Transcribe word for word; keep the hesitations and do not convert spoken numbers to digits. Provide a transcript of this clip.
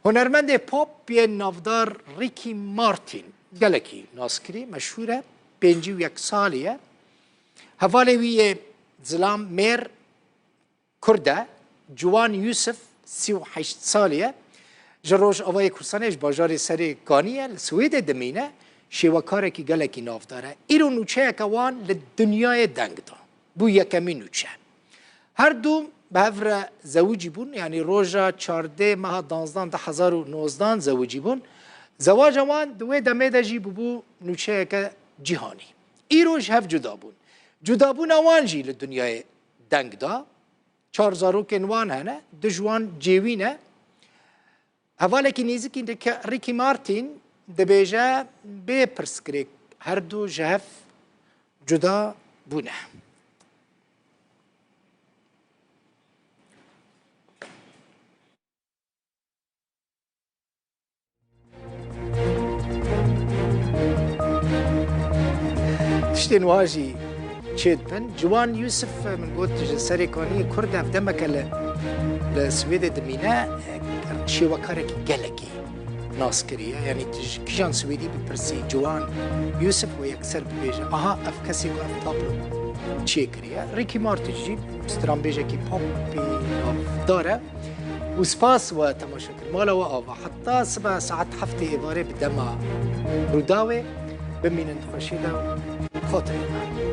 Hunermendê pop yê navdar Ricky Martin gelekî naskirî, meşhûr e, pêncî û yek salî ye. Hevalê wî yê zilam mêr Kurd e, Ciwan Yusuf, sî û heşt salî ye. Ji Rojavayê Kurdistanê, ji bajarê Serê Kanî ye, li Swêdê dimîne, şêwekarekî gelekî navdar e. Îro nûçeyeke wan li dinyayê deng da. Bû yekemîn nûçe. Her du bi hev re zewicî bûn, yanî roja çardeh meha danzdan du hezar û nozdan zewicî bûn. Zewaca wan di wê demê de jî bûbû nûçeyeke cîhanî. Îro ji hev cuda bûn. Cudabûna wan jî li dinyayê deng da. Çar zarokên wan hene, du ji wan cêwî ne. Hevalekî nêzîkî Ricky Martin dibêje, bê pirsgirêk her du ji hev cuda bûne. Tiştên wiha jî çêdibin. Ciwan Yusuf, min got, ji Serê Kaniyê Kurd e, ev demeke li, li Swêdê dimîne, şêwekarekî gelekî nas kiriye. Yanî tu ji kîjan Swêdî bipirsî, Ciwan Yusuf we yekser bibêje, aha, ev kesê ku ev tablo çêkiriye. Ricky Martin jî stranbêjekî popî navdar e. Û spas we temaşe kir. Mala we ava. Heta sibe saet heftê êvarê bi dema Rûdawê. Bimînin di xweşî de û xatirê me.